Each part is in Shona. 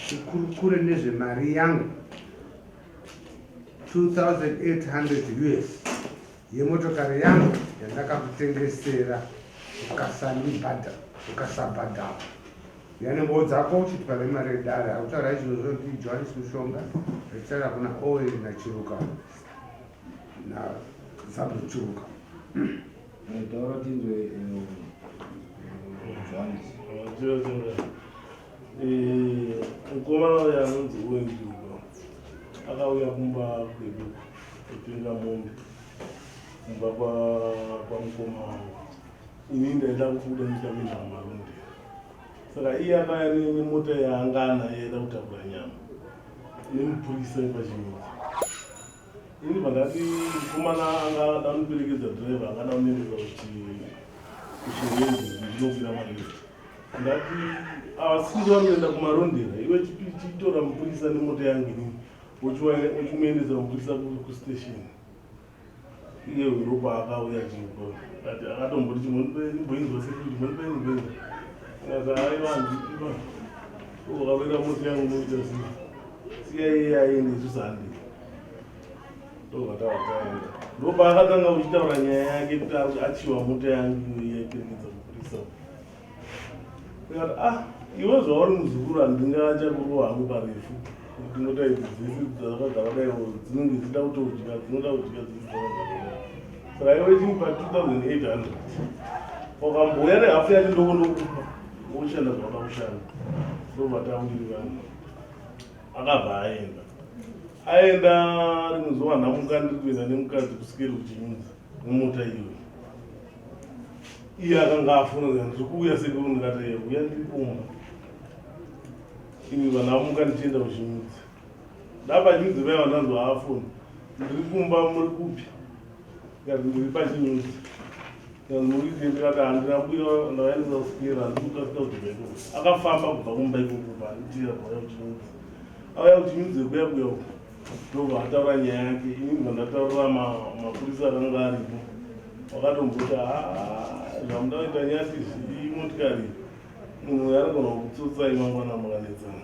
Tikurukure nezvemari yangu 2800 us yemotokari yangu yandakakutengesera ukasandibhadhara ukasabhadhara yanembo dzako uchitwa nemari yedare akutaura izvozvo ndi Johannes Mushonga achitaura kuna Owen naChiruka naZabhu Chiruka. Taura tinzwe Johannes. Mukomana uya anonzi Owen Chiruka akauya kumba kwedu kutenga mombe kumba kwamukoma wangu. Ini ndaida kubuda ndichida kuenda kumarondera, saka iye akauya nemota yaanga anayo yaida kutakura nyama nemupurisa wepachimiti. Ini pandati mukomana anga ada kuniperekedza, driver anga ada kuniendesa kuti kuchirenzi ndinokwira malift. Ndati avasiri vari kuenda kumarondera, iwe chitora mupurisa nemota yangu inini uchimuendesa mupurisa kustation. Iye Europa akauya chipo but akatomboti chimbondiboinzwa sekuti chimbondipai ndimboinzwa. Akati aiwa, handipa, wakavera mota yangu unoita sei? Siya iye aende, isusu handei. Ndobva tava taenda. Ndopaakatanga kuchitaura nyaya yake kuti achiwa mota yangu yaiperekedza mupurisa. Ndikati, ah, iwe zvauri muzukuru, handingachakurwa hangu parefu kuti mota idzi dzese dzakagara dai dzinenge dzichida kutodya, dzinoda kudya dzese dzakagara dai. Saka iwe chini pa 2800 wakambouya nehafu yacho, ndoko ndokupa woshanda zvauda kushanda. Ndobva tawirirana, akabva aenda. Aenda, rimwe zuva nhamuka ndiri kuenda nemukadzi kusikeri kuchinyudza nemota iyoyo. Iye akanga afona, ndiri kuuya sekuru. Ndikati, uya, ndiri kumba ini. Vanhamuka ndichienda kuchinyudzi, ndapachinyudzi vaya vandanzwa afona, ndiri kumba, muri kupi? Ndikati, ndiri pachinyudzi. Ndikati, ndikati, handina mbuya, ndavaendesa kusikeri, handiri kukasika kudzoka ikoko. Akafamba kubva kumba ikoko panditira kuauya kuchinyudzi. Auya kuchinyudzi kuya kuya uko, ndobva ataura nyaya yake. Ini ndibva ndataurira mapurisa akanga aripo, wakatomboti, zvamuda kuita nyasi izvi, imotikari, munhu uyu anogona kutsotsai mangwana mukanetsana.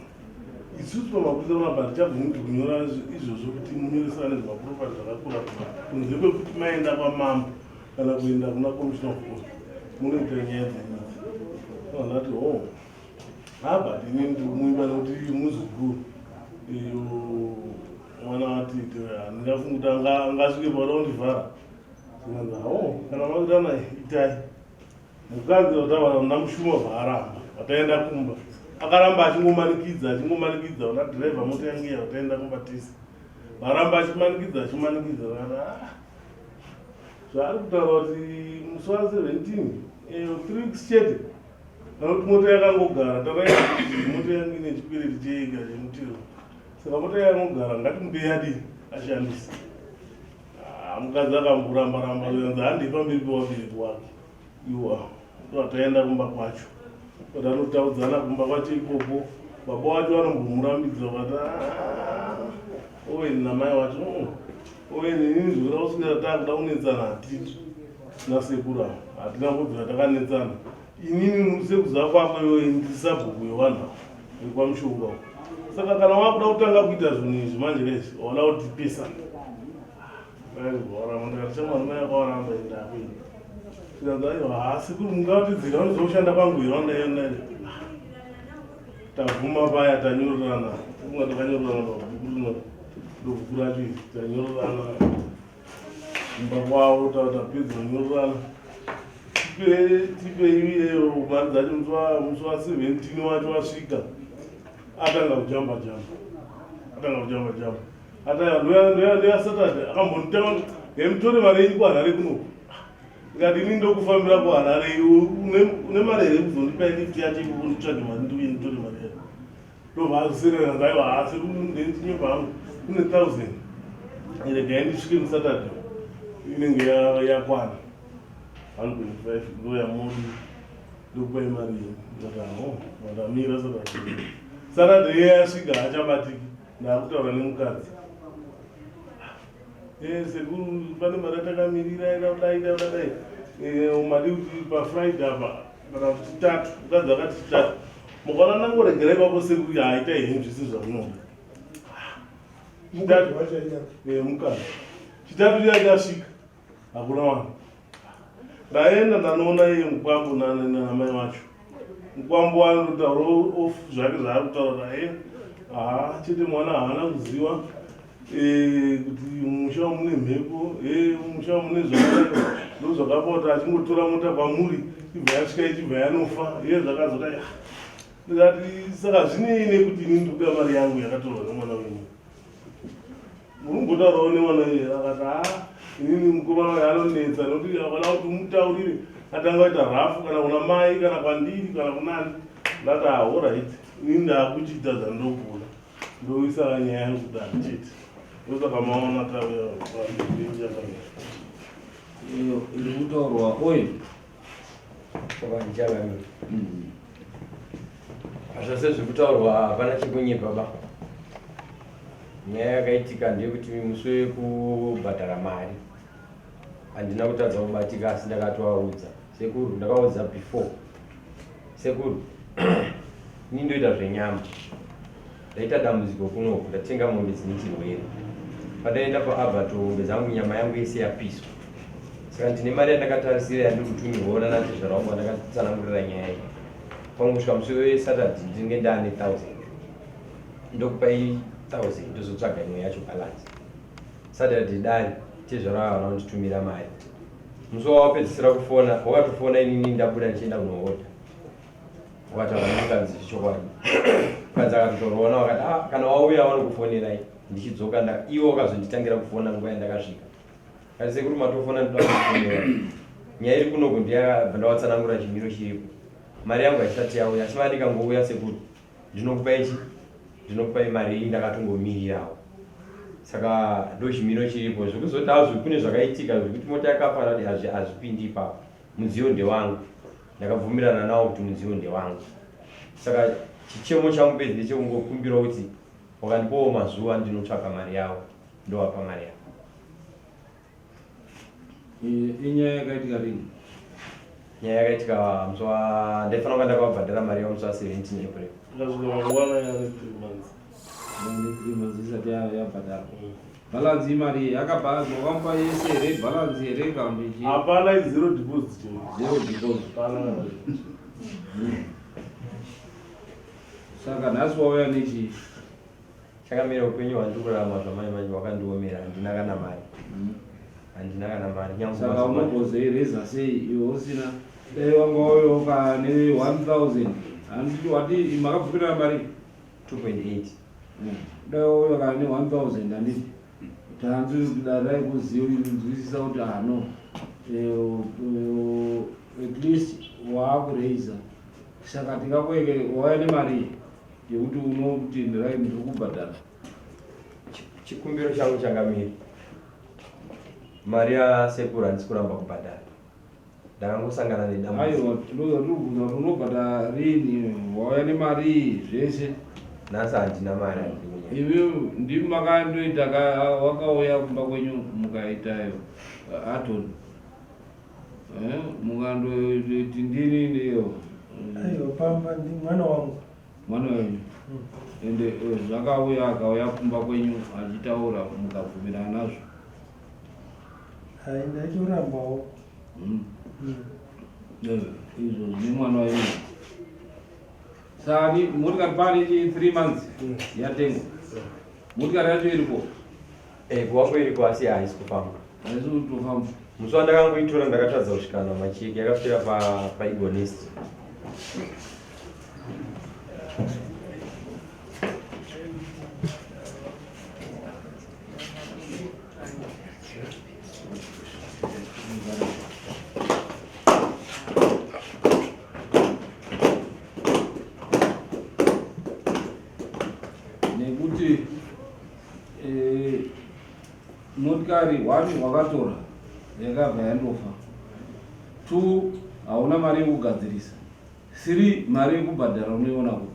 Isusu pamapurisa panapa hatichabvumi kuti kunyora izvozvo kuti munyoresane zvemapropati zvakakura kura kunze kwekuti maenda kwamambo kana kuenda kuna commissioner of post munoita nyaya dzenyu idzi. Ndati, oh, haba, ini ndiri kumuimba nekuti muzukuru iyo mwana watete, handingafungi kuti angasvike pauda kundivhara. Zvikanzi, oh, kana makuita naye itai. Mukadzi wataura ndamushuma vaaramba. Wataenda kumba, akaramba achingomanikidza, achingomanikidza. Una dhiraivha mota yangu iya, wataenda kumba tese, varamba achimanikidza, achimanikidza. Vakati, ah, zvaari kutaura kuti musi wa 17, 3 weeks chete, kana kuti mota yakangogara. Tarai mota yangu ine chikwereti chega chemutiro, saka mota yakangogara, ngatimupe yadii ashandise. Ah, mukadzi akamboramba ramba, zvikanzi handei pamberi pewabereki wake iwa. Ndobva kumba kwacho, kuti anotaudzana kumba kwacho ikoko. Baba wacho vanombomurambidza, vakati, "Ah, Owen namai wacho, Owen, inini zvikuda kusvikira taakuda kunetsana, hatiti nasekuru ava, hatina kubvira takanetsana. Inini sekuziva kwako iwe, ndiri sabhuku yevanhu ava vekwamushonga uko. Saka kana wakuda kutanga kuita zvinhu izvi manje kaizvi, waona kutipisa." Ndikati, shamwari, mai akawaramba, endakuini. Tikanzi, aiwa, haasi kuri mungavatidzira, vanozoshanda kwangu here? Vandaenda tabvuma paya, tanyorerana, kunga takanyorerana pabhuku rino, ndobhuku racho iri. Tanyorerana kumba kwavo, tapedza kunyorerana, tipe iyeyo mari dzacho. Musi wa 17 wacho wasvika, atanga kujamba jamba, atanga kujamba jamba. Ataya ndoya Saturday, akambonditanga, hemutore mari yenyu kuHarare kunoku. Ndikati, ini ndokufambira kuHarare, une mari here kuzondipa lift yacho ikoko, nditsvage mari ndiuye nditore mari yacho? Ndobva aserera, ndaiwa hasi ndinyepa hangu, kune 1000, regai ndisvike muSaturday inenge yakwana 1.5, ndo yamuri ndokupai mari yenyu. Ndikati, aho, ndamira Saturday. Saturday yasvika, hachabatiki. Ndakutaura nemukadzi, sekuru, pane mari atakamirira, ida kudai, ida kudai, madi kuti paFriday apa kana kuti Chitatu. Mukadzi akati Chitatu. Mukaona ndangoregera ipapo sekuti haita henyu zvisi zvamunoda. Mukadzi. Chitatu chiya chasvika. Hakuna vanhu. Ndaenda ndanoona iye mukwambo namai vacho. Mukwambo anotaura off zvake zvaari kutaura naye. Haa chete mwana haana kuziva eh, kuti musha mune mhepo eh, musha mune zvakadai ndozvakapa kuti achingotora mota kwamuri ibva yasvika ichibva yanofa iye zvakazodai ndikati saka zvinei nekuti ini ndikuda mari yangu yakatorwa nemwana wenyu Muri kumbotaurawo nemwana iye akati haa inini mukomana uyo anonetsa nokuti akana kuti umutaurire atanga kuita rafu kana kuna mai kana kwandiri kana kunani ndati ahorit inini ndakuchiita zvandogona ndoisa nyaya yangu kudare chete ndosaka maona tauya iyo iri kutaurwa oyi Zvose zvekutaurwa hapana chekunyepa ba. Nyaya yakaitika ndeyekuti musi wekubhadhara mari handina kutadza kubatika asi ndakatovaudza sekuru, ndakaudza before sekuru ini ndoita zvenyama ndaita dambudziko kunoku ndatenga mombe dzine chirwere pandaenda paabato mombe dzangu nyama yangu yese yapiswa saka ndine mari yandakatarisira yandiri kutumirwa ona natezvara wangu andakatsanangurira nyaya iyi pamwe kusvika musi wesaturday ndinenge ndaane thousand ndokupai thousand ndozotsvaga imwe yacho balance saturday dare tezvara vavo vanonditumira mari musi wawapedzisira kufona wakatofona inini ndabuda ndichienda kunohodha wakataura nemukanzi zvechokwadi mukadzi akatotoraona wakati ah, kana wauya wanokufonerai ndichidzoka nda iwe wakazonditangira kufona nguva yandakasvika kati sekuru matofona ndoda kufonera nyaya iri kunoku ndiyakabva ndawatsanangura chimiro chiripo mari yangu haisati yauya asi mari ikangouya sekuru ndinokupa ichi ndinokupai mari iyi ndakatongomirirawo saka ndochimiro chiripo zvekuzoti hazvo kune zvakaitika zvekuti mota yakafa nadi hazvipindi ipapo mudziyo ndewangu ndakabvumirana nawo kuti mudziyo ndewangu saka chichemo changu bedzi ndechekungokumbirawo kuti wakandipawo mazuva ndinotsvaka mari yawo ndowapa mari yavo Inyaya yakaitika rini? Nyaya yakaitika musi wa ndaifanira kunga ndakavabhadhara mari yavo musi wa 17 April. Ndasvika mangwana yane 3 months. Yane 3 months isati yabhadharwa. Balance imari yakabhadharwa wakamupa yese here balance here kana kuti chii? Hapana zero deposit. Zero deposit. Hapana. Saka nhasi wauya nechii? Chakamira upenyu hwandiri kurarama zvamai manje hwakandiomera handina kana mari handina kana mari nyange Saka mazuva- unogozoireza sei iwe usina dai wanga wauyawo ka ne 1000 handiti wati makabvumirana mari 2.8 dai wauya ka ne 1000 handiti tanzi dai kuzivinzwisisa kuti ah no at least waakuraiza saka tingakueke wauya nemari yekuti unoti ndirai ndiri kubhadhara chikumbiro changu changamire mari yasekuru handisi kuramba kubhadhara ndakangosangana nedambudziko aiwa ndozvatirikubvunza kuti unobhadhara rini wauya nemari zvese nhasi handina mari handidi kunyanya imi ndimi makandoita wakauya kumba kwenyu mukaitayo atoni eh, mukandoti ndini ndiyo aiwa pamba ndi mwana wangu mwana wenyu ende eh, zvakauya akauya kumba kwenyu achitaura mukabvumirana nazvo hai ndaitorambawo mm. Eh, izvo zvine mwana wenyu sani motikari pane chi 3 months yatengwa motikari yacho iripo Eh, kuwako iriko asi haisi kufamba haisi kutofamba musi wandakangoitora ndakatadza kusvikana macheke yakasvika pa paigonest nekuti eh, motikari one wakatora yakabva yandofa two hauna mari yekugadzirisa three mari yekubhadhara unoiona kupi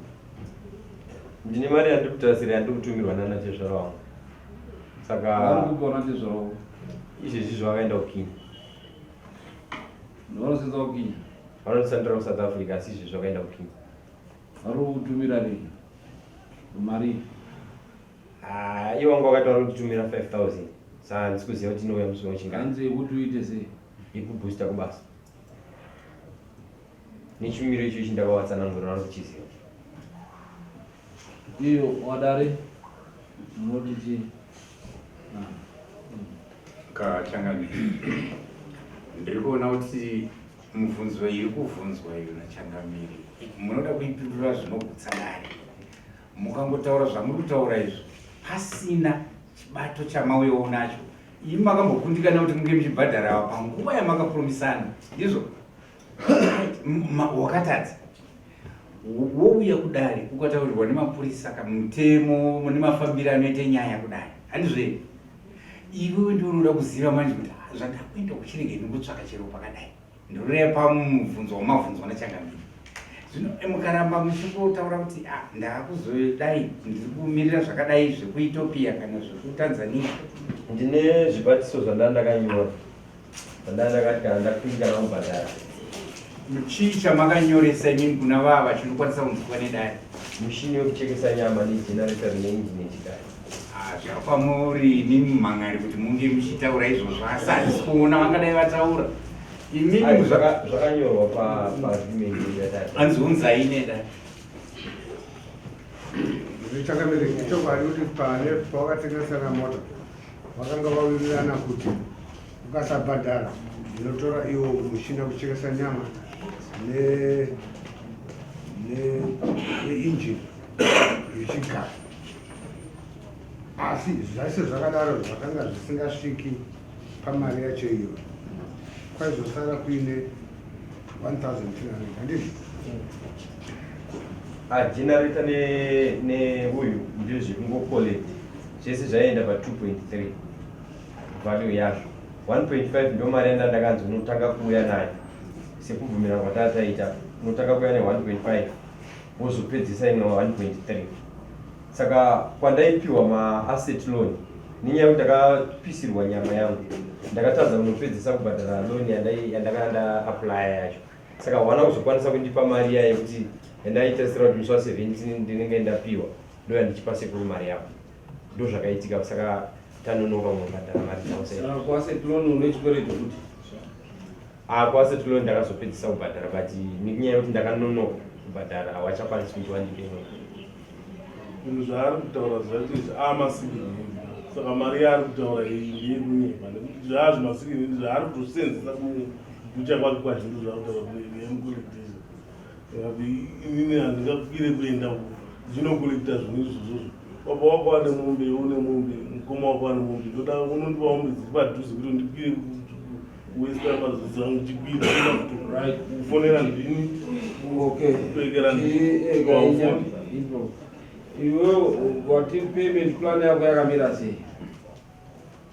ndine mari yandiri kutarisira yandiri kutumirwa nana tezvara wangu saka vari kupi wana tezvara wako izvezvi zvavakaenda kukinya vanosenza kukinya vanoshandira kusouth africa asi izvezvi vakaenda kukinya Vari kutumira rini mari? Ah, ivo vanga vakati vari kutitumira 5000 saka handisi kuziva kuti inouya musi wechingani. Hanzi yekuti uite sei? Yekubooster kubasa. Nechimiro ichochi ndakavatsanangurira vari kuchiziva. Iyo wadare munoti chii? Ah. Kachangamire, ndiri kuona kuti mubvunzo iri kuvhunzwa iyo nachangamire munoda kuipindura zvinogutsa dare. Mukangotaura zvamuri kutaura izvo pasina chibato chamauyawo nacho, imi makambokundikana kuti munge muchibhadhara panguva yamakapromisana, ndizvo? Wakatadza wouya kudare ukataurirwa nemapurisa kamutemo nemafambiro anoita nyaya kudare, handizvo here? Iwewe ndiwe unoda kuziva manje kuti ah, zvandakuenda kuchirege ndingotsvaka chero pakadai ndoreva pamubvunzo wamabvunzwa nachangamire. Zvino eh, mukaramba muchingotaura kuti ah, ndakuzodai ndiri kumirira zvakadai zvekuethiopia kana zvekutanzania. Ndine zvibatiso zvandanga ndakanyora zvandanga ndakati kana ndakundikana kubhadhara. Chii chamakanyoresa imimi kuna vava chinokwanisa kunzwikwa nedare? Mushini wekuchekesa nyama negenerator rine injini yechikari. Ah, zvakwamuri imimi mumhan'ari kuti munge muchitaura izvozvo, asi handisi kuona vangadai vataura imimi. Ai, zvakanyorwa paagreement yedu yatati. Hanzi unzai nedare. Zvichangamire, ichokwadi kuti pane pawakatengesana mota vakanga vawirirana kuti ukasabhadhara ndinotora iwo mushina kuchekesa nyama neinjini yechigaro, asi zvese zvakadaro zvakanga zvisingasviki pamari yacho iyo kwaizosara kuine 1200, handizvo? Ah, generator neuyu ndezvekungocollect zvese zvaienda pa 2.3 value yazvo. 1.5 ndo mari yanda ndakanzi unotanga kuuya nayo sekubvumirana kwatataita, unotanga kuuya ne 1.5 wozopedzisa imwe 1.3. Saka kwandaipiwa maasset loan, nenyaya yekuti ndakapisirwa nyama yangu, ndakatadza kunopedzisa kubhadhara loan yandakanga ndaaplya yacho. Saka hawana kuzokwanisa kundipa mari iya yekuti yandaitarisira kuti musi wa 17 ndinenge ndapiwa, ndoyandichipa sekuru mari yavo. Ndozvakaitika, saka tanonoka kunobhadhara mari dzavo. Saka kuasset loan une chikwereti kuti? Ah, kuasset loan ndakazopedzisa kubhadhara, but nenyaya yekuti ndakanonoka kubhadhara hawachakwanisi kuti wandipe imwe. Zvinhu zvaari kutaura zvacho izvi amasikirindi, saka mari yaari kutaura iyi ndeyekunyepa nekuti zvaazvimasikirindi zvaari kutosenzesa kubucha kwake kwazhinji zvaari kutaura kuti yemukolektisha. Inini handingakwire kuenda ndinokolekta zvinhu izvozvozvo. Baba wako ane mombe, iwe une mombe, mukoma wako ane mombe, ndoda unondipa mombe dziri padhuze kuti ndikwire kuwesta mazizi angu chikwira kufonera ndini kuekera ndini. Iwe wati payment plan yako yakamira sei?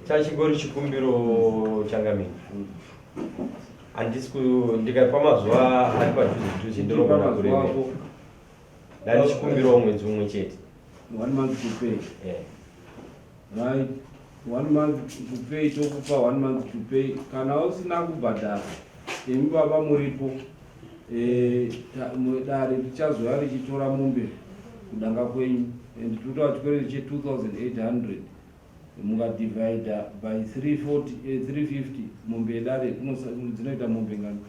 Chachingori chikumbiro changamire, handisi ku ndikapa mazuva ari padhuze dhuze ndinogona kurevera. Ndandichikumbirawo mwedzi umwe chete. One month to pay. Yeah. Right, one month to pay, tokupa one month to pay. Kana usina kubhadhara, imi baba muripo, eh, dare richazoya richitora mombe kudanga kwenyu, and totaura chikwereti che 2800 mukadivhaidha by 340, eh, 350 mombe yedare dzinoita mombe ngani?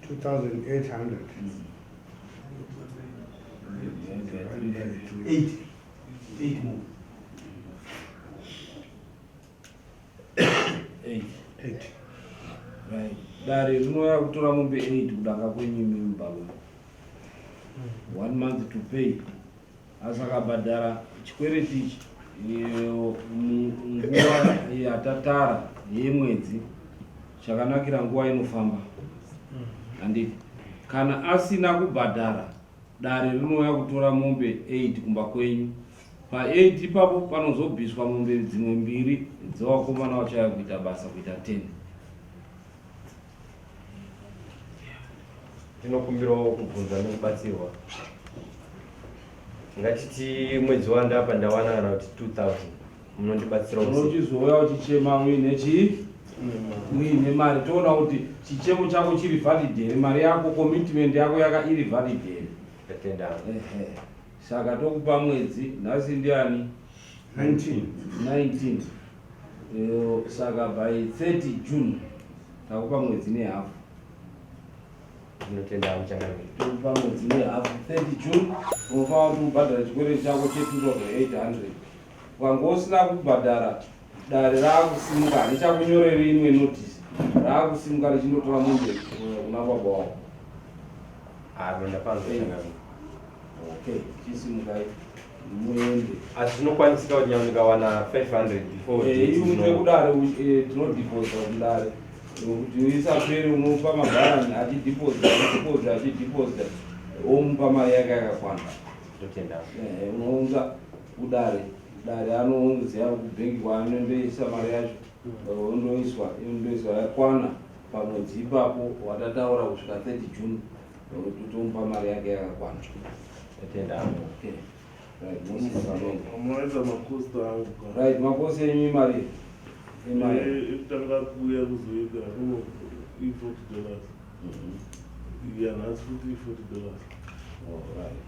2800. Eight. Eight more. Eight. Eight. Right. Dare rinouya kutora mombe 8 kudanga kwenyu imimi baba. One month to pay. Asi akabhadhara chikwereti ichi nguva yatatara yemwedzi, chakanakira nguva inofamba, handiti? Kana asina kubhadhara, dare rinouya kutora mombe 8 kumba kwenyu. Pa 8 ipapo panozobviswa mombe dzimwe mbiri dzevakomana vachauya kuita basa, kuita 10. Ndinokumbirawo kubvunza nekubatsirwa. Ngatiti mwedzi wandapa ndawana kana kuti 2000. Munondibatsirawo sei? Unochizouya uchichema uine chii? Uine mari toona kuti chichemo chako chiri valid here, mari yako commitment yako yaka iri valid here. Ndatenda. Ehe. Saka tokupa mwedzi nhasi ndiani? 19. 19. Saka by 30 June takupa mwedzi nehafu. Ndinotenda muchangamire. Tokupa mwedzi nehafu 30 June unofanira kuti ubhadhare chikwereti chako che 2800. Ukange usina kubhadhara dare raakusimuka harichakunyoreri imwe notice raakusimuka richindotora mombe kuna baba wako. Ah, ndapanzwa changamire. Okay, chisimukai muende. Asi zvinokwanisika kuti nyangwe ndikawana 500 before date Iwe dzino- kudare tinodhipoza kudare kuti isapere unopa mabharani achidhipoza achidhipoza achidhipoza omupa mari yake yakakwana. Ndotenda. Unounza kudare dare anounziya kubhengi kwaanondoisa mari yacho ondoiswa inondoiswa yakwana pamwedzi ipapo watataura kusvika 30 June tomupa mari yake yakakwana. Ndotenda. Okay. Right, mosimuka muende. Munoita macosts angu ka. Right, macosts enyu imari imari. Ekutanga kuuya kuzoita kuno i-40 dollars. Yanhasi futi i-40 dollars. Alright.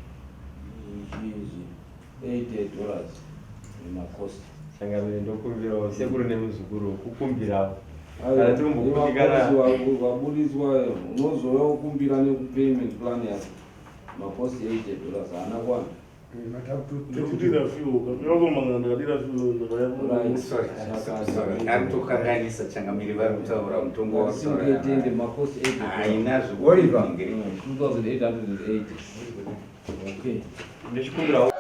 Izvi 80 dollars nemacosts. Changamire ndokumbirawo sekuru nemuzukuru kukumbirawo. Kana tirimbokundikana Wabudiswa unozouya kukumbira nekupayment plan yako. Macosts 80 dollars haana kwana. Ndikudira fuel kayakomanga ndakadira fuel ndakaya. Right. Sorry, sorry. Ari kutokanganisa changamire vari kutaura mutongo Ngatisimukei tiende macosts 80 dollars. Haina Oliver. zvekuningira. 2880. Okay. Ndichikumbirawo.